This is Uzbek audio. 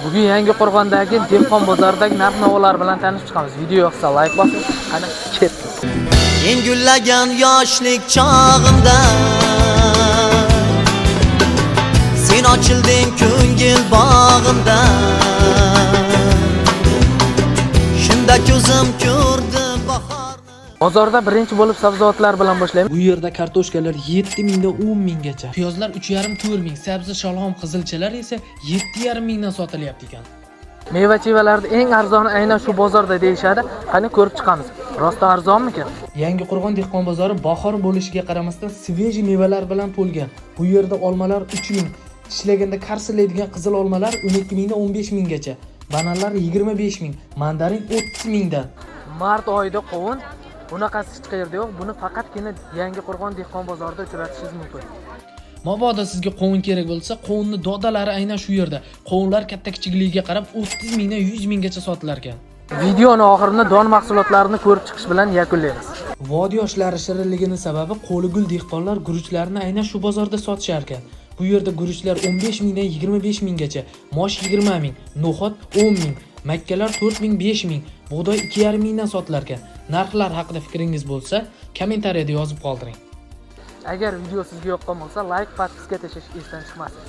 Bugun Yangiqo'rg'ondagi dehqon bozoridagi narx-navolar bilan tanishib chiqamiz. Video yoqsa like bosing. Qani, ketdik. Eng gullagan yoshlik chog'imda sen ochilding ko'ngil bog'imda. Shunda ko'zim ko'rdi bahorni. Bozorda birinchi bo'lib sabzavotlar bilan boshlaymiz. Bu yerda kartoshkalar 7 mingdan 10 minggacha. Piyozlar 3,5-4 ming, sabzi, sholg'om, qizilchalar esa 7,5 mingdan sotilyapti ekan. Meva-chevalarning eng arzoni aynan shu bozorda deyishadi. Qani, ko'rib chiqamiz. Rostdan arzonmikan? Yangiqo'rg'on dehqon bozori bahor bo'lishiga qaramasdan svejiy mevalar bilan to'lgan. Bu yerda olmalar 3 ming, tishlaganda qarsillaydigan qizil olmalar 12 mingdan 15 minggacha, bananlar 25 ming, mandarin 30 mingdan. Mart oyida qovun, bunaqasi hech qayerda yo'q. Buni faqatgina Yangiqo'rg'on dehqon bozorida uchratishingiz mumkin. Mabodo sizga qovun kerak bo'lsa, qovunni dodalari aynan shu yerda. Qovunlar katta kichikligiga qarab 30 mingdan 100 minggacha sotilar ekan. Videoni oxirini don mahsulotlarini ko'rib chiqish bilan yakunlaymiz. Vodiy yoshlari shirinligini sababi qo'li gul dehqonlar guruchlarni aynan shu bozorda sotishar ekan. Bu yerda guruchlar 15 mingdan 25 minggacha, mosh 20 ming, no'xat 10 ming, makkalar 4 ming 5 ming, bug'doy 2,5 mingdan sotilar ekan. Narxlar haqida fikringiz bo'lsa, kommentariyada yozib qoldiring. Agar video sizga yoqqan bo'lsa, like, подписка tashlash esdan chiqmasin.